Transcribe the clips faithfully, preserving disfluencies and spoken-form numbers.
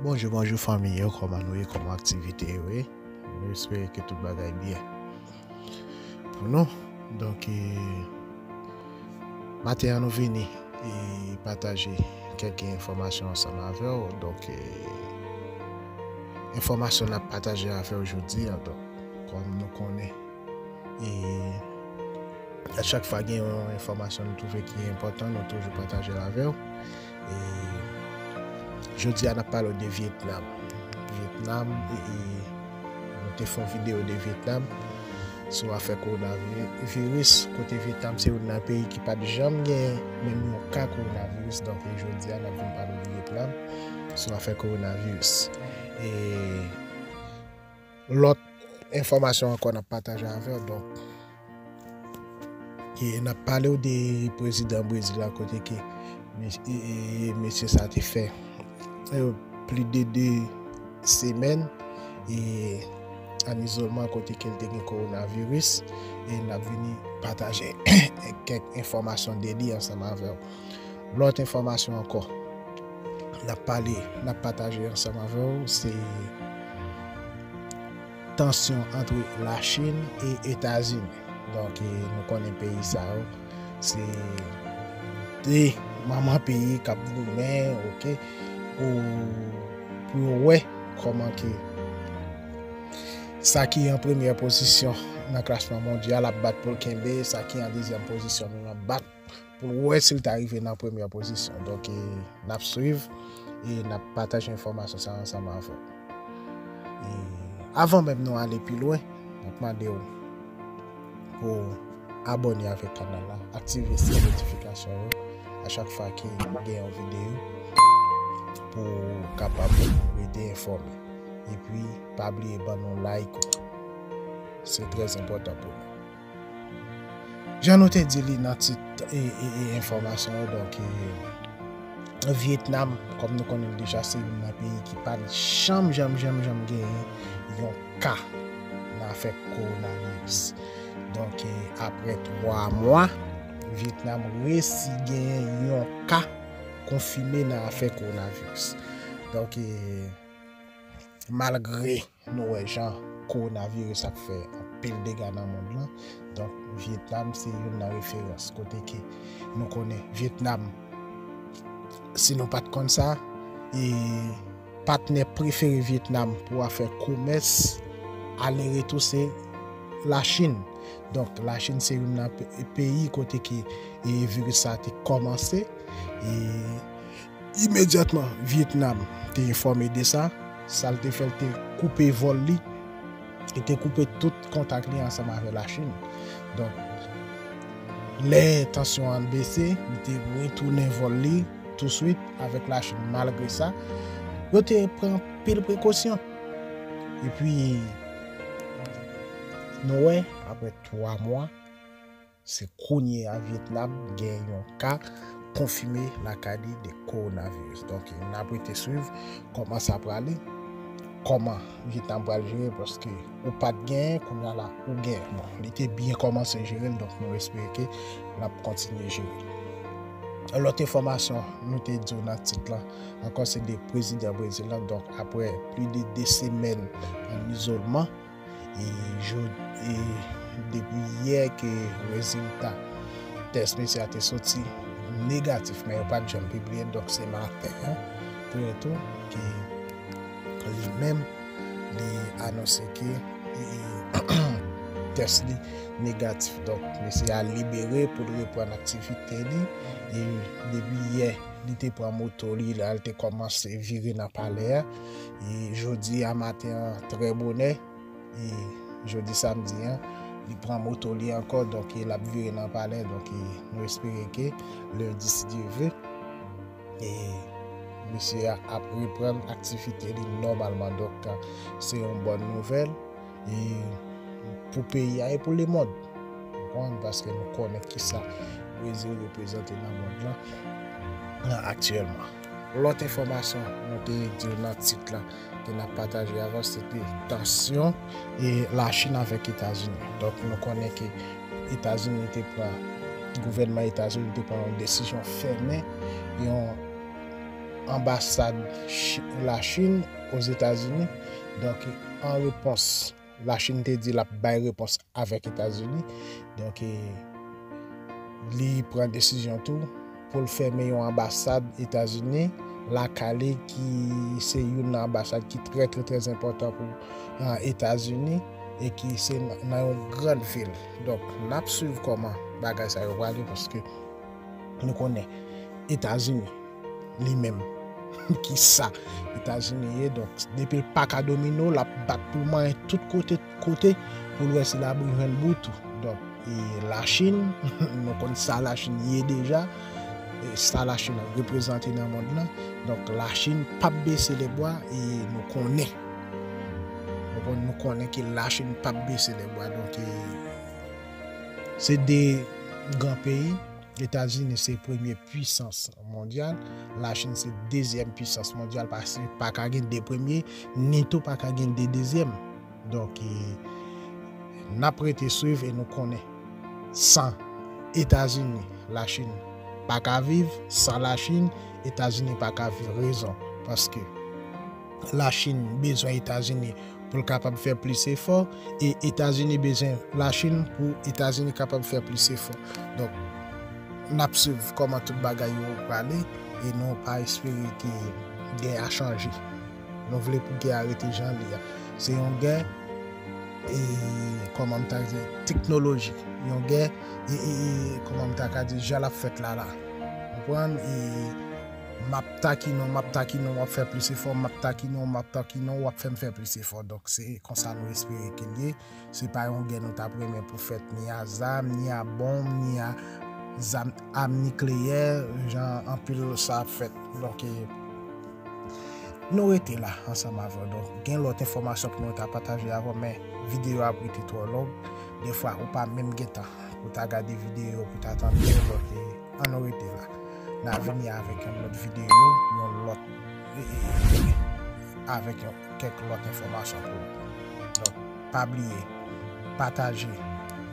Bonjou, bonjou fanmi yo, kòman nou ye, kòman aktivite yo ye? Nou espere ke tout bagay byen pou nou. Donk, e, maten an nou vini e pataje kèk enfòmasyon ansanm avè w. Donk, e, enfòmasyon n ap pataje avè w jodi an, donk, kòm nou konnen, e a chak fwa gen yon enfòmasyon nou twouve ki enpòtan, nou toujou pataje l avè w. E jodi a, n ap pale w de Vyetnam. Vyetnam, e, e nou te fè yon videyo de Vyetnam sou afè kowonaviris, kote Vyetnam se youn nan peyi ki pa t janm gen menm yon ka kowonaviris. Donk, e jodi a, n ap vin pale w de Vyetnam sou afè kowonaviris. E lòt enfòmasyon ankò n ap pataje avè w. Donk, e n ap pale w de prezidan Brezil la, kote ke mes- e- e- mesye sa te fè, e, plis de de semèn, e, an izolman, kote ke l te gen kowonaviris. E n ap vini pataje kèk enfòmasyon de li ansanm avè w. Lòt enfòmasyon ankò n ap pale, n ap pataje ansanm avè w, se tansyon ant Lachin e Etazini. Donk, e, nou konnen peyi sa yo, se de manman peyi k ap goumen, oke, pou, pou yo wè kòman ke sa ki an premyè pozisyon nan klasman mondyal ap bat pou l kenbe, sa ki an dezyèm pozisyon menm ap bat pou l wè si l ta rive nan premyè pozisyon. Donk, e, n ap swiv e n ap pataje enfòmasyon sa ansanm avè w. E avan menm nou ale pi lwen, n ap mande w pou abòne avèk kanal la, aktive ti notifikasyon yo a chak fwa ke gen yon videyo pou w kapab rete enfòme. Epi, pa bliye ban nou like ou. Se trè enpòtan pou nou. Jan nou te di li nan tit e, e, e enfòmasyon yo, donk, e, Vyetnam, kòm nou konnen l deja, se youn nan peyi ki pa t janm, janm, janm, janm genyen yon ka nan afè kowonaviris. Donk, e, apre twa mwa, Vyetnam resi genyen yon ka konfime nan afè kowonaviris. Donk, e, malgre nou wè jan kowonaviris ap fè anpil dega nan mond lan, donk, Vyetnam se youn nan referans, kote ke nou konnen Vyetnam, si nou pa t konn sa, e patnè prefere Vyetnam pou afè komès, ale retou se Lachin. Donk, Lachin se youn nan pe- peyi kote ke, e, viris sa te kòmanse. E imedyatman, Vyetnam te enfòme de sa. Sa l te fè, l te koupe vòl li. Li te koupe tout kontak li ansanm avè Lachin. Donk, lè tansyon an bese, li te retounen vòl li touswit avèk Lachin. Malgre sa, yo te pran anpil prekosyon. Epi, nou wè, apre twa mwa, se kounye a Vyetnam gen yon ka konfime lakay li de kowonaviris. Donk, n ap rete swiv kòman sa prale, kòman Vyetnam pral jere, paske ou pa t genyen, kounye a la, ou genyen. Bon, li te byen kòmanse jere l, donk nou espere ke l ap kontinye jere l. Lòt enfòmasyon nou te di w nan tit lan ankò, se de prezidan Brezil lan. Donk, apre plis de de semèn an izolman, e, jodi, e, depi yè ke rezilta tès mesye a te soti negatif, men yo pa t janm pibliye, donk se maten an, trè to, ke li menm, li anonse ke, e, tès li negatif. Donk, mesye a libere pou l reprann aktivite li. E depi yè, li te pran moto li, la l te kòmanse vire nan palè a. E jodi a maten an, trè bonè, e jodi samdi an, li pran moto li ankò, donk, e l ap vire nan palè. Donk, e nou espere ke lendi, si Dye vle, e mesye a ap reprann aktivite li nòmalman. Donk, se yon bòn nouvèl, e pou peyi a e pou lemonn. Ou konprann? Paske nou konnen kisa Brezil reprezante nan mond lan, lan aktyèlman. Lòt enfòmasyon nou te di w nan tit lan ke n ap pataje avè w, se te tansyon e Lachin avèk Etazini. Donk, nou konnen ke Etazini te pran, gouvènman Etazini te pran yon desizyon fèmen yon anbasad Chi- Lachin Ozetazini. Donk, an repons, Lachin te di l ap bay repons avèk Etazini. Donk, e, li pran desizyon tou pou l fèmen yon anbasad Etazini lakay li, ki se youn nan anbasad ki trè, trè, trè enpòtan pou, e, Etazini, e ki se nan, nan yon grann vil. Donk, n ap swiv kòman bagay sa yo prale, paske nou konnen Etazini li menm, ki sa Etazini ye. Donk, depi l pa ka domine w, l ap bat pou manyen tout kote, kote, pou l wè si l ap jwenn bout ou. Donk, e Lachin, nou konn sa Lachin ye deja, e sa Lachin reprezante nan mond lan. Donk, Lachin p ap bese lèbwa, e nou konnen. Nou konn, nou konnen ke Lachin p ap bese lèbwa. Donk, e, se de gran peyi. Etazini se premye pwisans mondyal, Lachin se dezyèm pwisans mondyal, paske pa ka gen de premye, ni tou pa ka gen de dezyèm. Donk, e, n ap rete swiv e nou konnen, san Etazini, Lachin pa ka viv, san Lachin, Etazini pa ka viv. Rezon, paske Lachin bezwen Etazini pou l kapab fè plis efò, e Etazini bezwen Lachin pou Etazini kapab fè plis efò. Donk, n ap swiv kòman tout bagay yo prale, e nou pa espere ke gè a chanje. Nou vle pou gè a rete jan li a. Se yon gè, e, kòman m ta di, teknolojik. Yon gè, e, e, e, kòman m ta ka di, jan l ap fèt la la. Konprann? E, m ap takine w, m ap takine w, w ap fè plis efò, m ap takine w, m ap takine w, w ap fè m fè plis efò. Donk, se konsa nou espere ke l ye. Se pa yon gè nou t ap renmen pou fèt, ni a zam, ni a bonm, ni a zam, am nikleyè, jan anpil sa ap fèt. Donk, e, nou rete la ansanm avè w. Donk, gen lòt enfòmasyon pou nou ta pataje avè w, men videyo a ap rete twò long. Defwa, ou pa menm gen tan pou ta gade videyo, pou ta tande yo. Donk, e, ann nou rete la. N a vini avèk yon lòt videyo, yon lòt, e, e, e, avèk yon, kèk lòt enfòmasyon pou ou. Donk, pa bliye, pataje,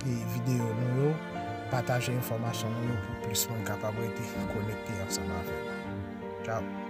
e, videyo nou yo, pataje enfòmasyon nou yo pou plis moun kapab rete konekte ansanm avè nou. Tchao.